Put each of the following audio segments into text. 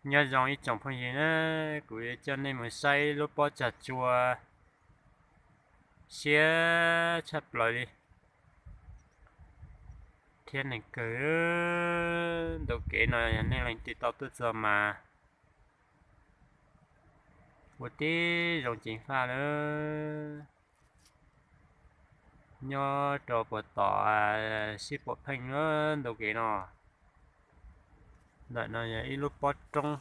Nyob zoo ib tsoom phooj ywg na, kuv yuav coj nej mus saib lub pob tsag tsua siab tshaj plaws li thiab neeg kawg. Ntau kev no yog nej leej twg tau tuaj txog mas ua tib zoo ceev faj lawm. Nyob rau puag tom sib puam pheej ntau kev no. Ntawm no yog ib lub pob roob,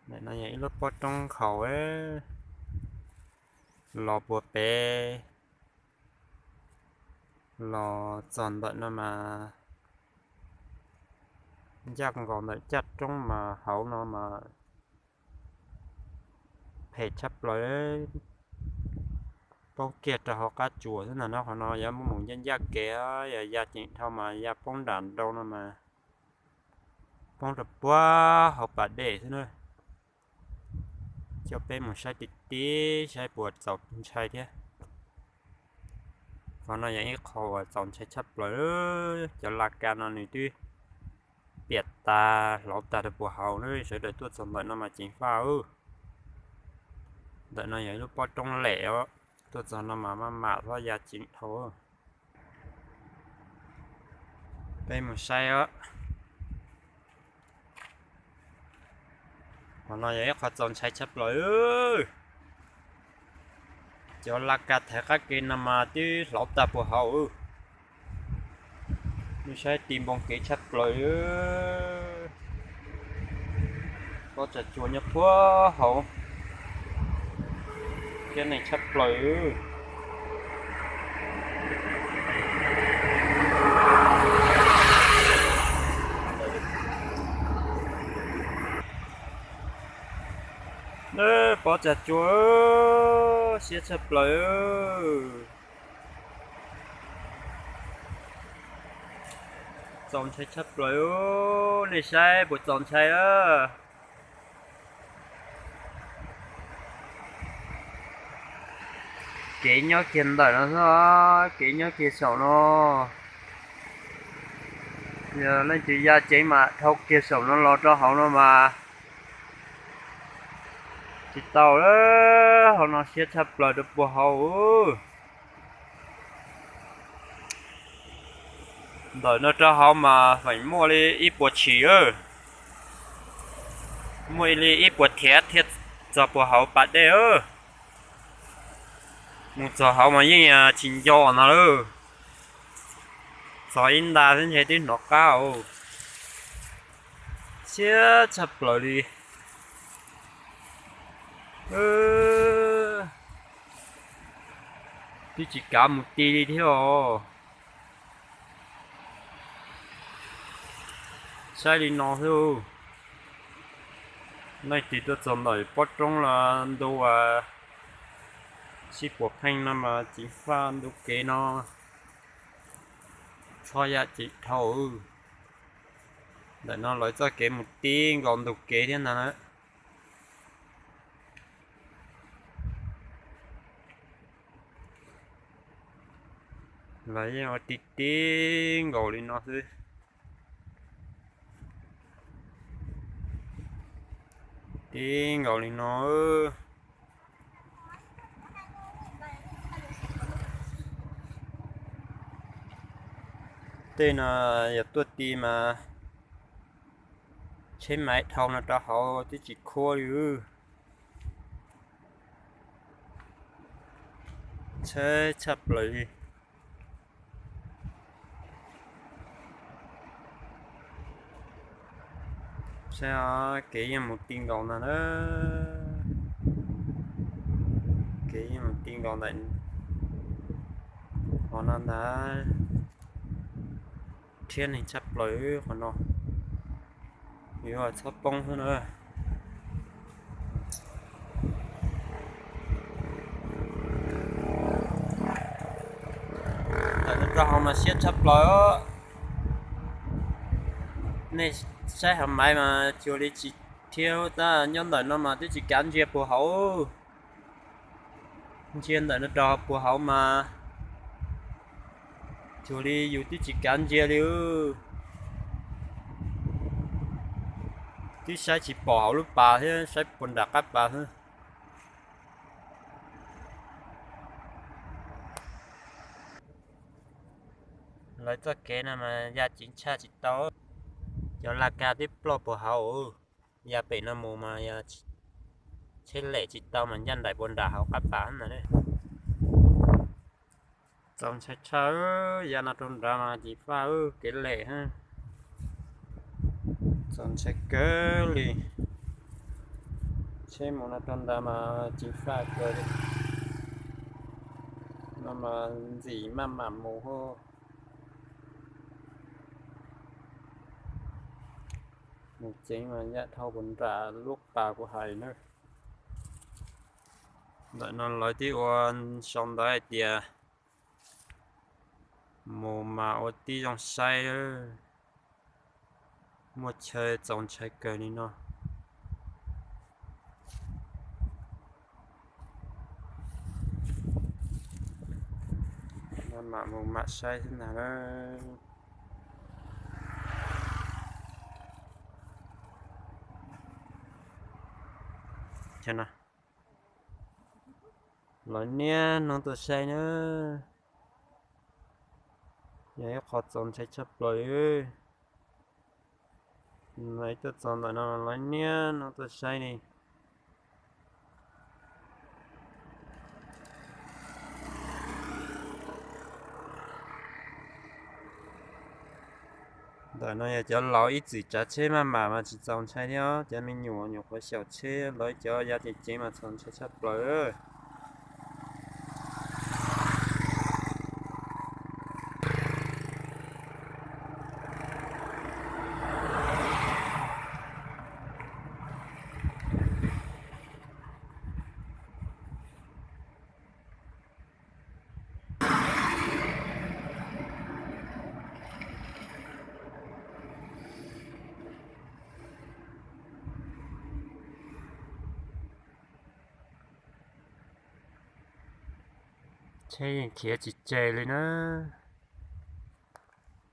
ntawm no yog ib lub pob roob nkhaus los puag pem los txog ntawm no mas ncaj nkaus ntawm caj roob mas hauv no mas phem tshaj plaws, poob kiag rau hauv qab tsuas xwb ntag no. Qhov no yuav mus ncaj ncaj kev, yog ya ceem dhau mas ya poob nram nrau no mas poob rau puag hauv pas dej xwb na. Coj peb mus saib tib tib saib puas txaus ntshai thiab. Qhov no yog ib qho uas txaus ntshai tshaj plaws. Cov la ka no nws twb piam tas hlauv tag rau puag hauv na, sawv daws tuaj txog ntawm no mas ceev faj. Ntawm no yog ib lub pob roob lem os, tuaj txog no mas maj mam txhob ya ceem dhau. Peb mus saib os. Qhov no yog ib qho txaus ntshai tshaj plaws. Cov la ka thaiv qab ke no mas twb hlauv tag puag hauv. Nej saib ti npoo kev tshaj plaws. Pob tsag tsua nyob puag hauv, thiab neeg tshaj plaws. Pob tsag tsua siab tshaj plaws. Txaus ntshai tshaj plaws, nej saib puas txaus ntshai a? Kev nyob kiag ntawm no xwb, kev nyob kiag saum no. Yog leej twg ya ceev mam dhau kiag saum no los rau hauv no mas tsis tau. Hauv no siab tshaj plaws rau puag hauv. Ntawm no rau hauv mas feem muaj li ib puas tshim, muaj li ib puas thiav thiaj txog puag hauv pas dej. Mus txog hauv mas yeej tsis nco no lawm. Txog ib nta xwb ntshe twb hnov qab os. Siab tshaj plaws li. Twb tsis kav mus ti li thiab os. Saib li no xwb. Leej twg tuaj txog ntawm pob roob los ntu sib puam pheej no mas ceev faj ntu kev no. Txhob ya ceem dhau. Ntawm no lawv txoj kev mus tib nkaus ntug kev thiab ntag na. Los yeej ua ti tib nkaus li no xwb. Tib nkaus li no. Tej no yog tuaj ti mas tsheb maiv dhau no rau hauv twb tsis khuab li. Ntshai tshaj plaws li. Saib, kev yeej mus ti nkaus ntag na. Kev yeej mus ti nkaus ntawm qhov no ntag. Rhiab neeg tshaj plaws qhov no. Yuav txhob poob xwb na. Ntawm no rau hauv mas siab tshaj plaws. Nej saib hauv maiv mas cuag li tsis rhiab tab, nyob ntawm no mas twb tsis kav ntsia puag hauv. Ntsia ntawm no rau puag hauv mas Xyov li yus twb tsis kav ntsia li, twb saib tsis pom hauv lub pas thiab saib puas nram qab pas xwb. Lawv txoj kev no mas ya ceev tshaj tsis tau. Cov laj kab twb ploj puag hauv, ya pem no mus mas tsheb lem tsis tau mas ncaj nraim puag nram hauv qab pas na. Txaus ntshai tshaj, ya no rau nrad mas ceev faj kev lem. Txaus ntshai kawg li. Tsheb mus no rau nrad mas ceev faj kawg li. No mas ntxim maj mam mus hos. Mus ceev mas ya dhau puag nram lub pas kuv hais na. Ntawm no lawv twb ua sau ntawv hais tias mus mas ua tib zoo saib, muaj chaw txaus ntshai kawg li no. Mam mus mam saib xwb ntag na. Lawv niaj hnub tuaj saib na, yog ib qho txaus ntshai tshaj plaws li. Lawv tuaj txog ntawm no lawv niaj hnub tuaj saib li. Ntawm no yog cov laus ib txwm tsav tsheb maj mam mas tsis txaus ntshai thiab, cov me nyuam nyuam qhuav xyaum tsheb lawv cov ya ceev ceev mas txaus ntshai tshaj plaws. Tsheb yeej khiav tsis tseg li na.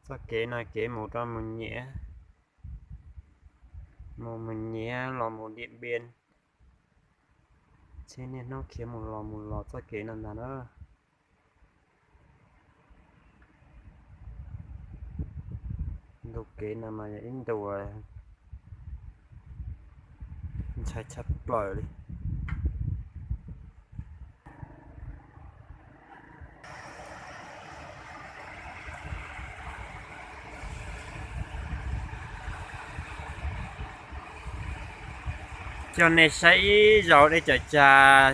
Txoj kev no kev mus rau Mus Nyiam, mus Mus Nyiam los mus Diam Npiam. Tsheb niaj hnub khiav mus los mus los txoj kev no ntag na. Ntu kev no mas yog ib ntu ntshai tshaj plaws li. Coj nej saib ib zaug dej cawm tsag.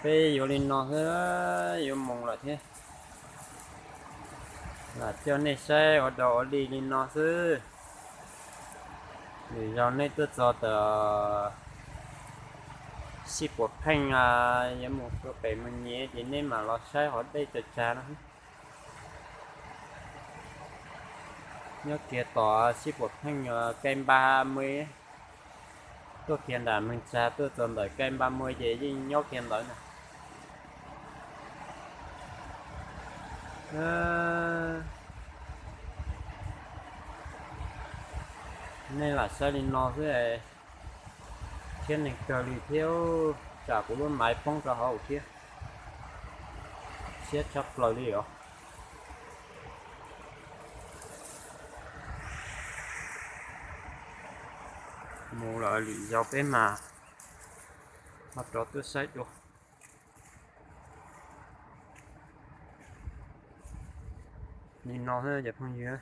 Peb yuav li no xwb, yuav mus lawm thiab. Lam coj nej saib ua dog ua dig li no xwb. Lwm zaug nej tuaj txog tom Xij Puam Pheej, yuav mus rau pem Mus Nyiam ces nej mam los saib qhov dej cawm tsag no. Nyob kiag tom Xij Puam Pheej, kênh ba mươi, tuaj kiag nram Mường Chà tuaj txog ntawm kênh ba mươi ces yeej nyob kiag ntawd na. Nej lam saib li no xwb, thiab neeg kawg li thiab, tsam kuv lub maiv poob rau hauv thiab. Siab tshaj plaws li os. Mus lawm lwm zaus peb mas ho rov tuaj saib dua. Li no xwb cov phooj ywg.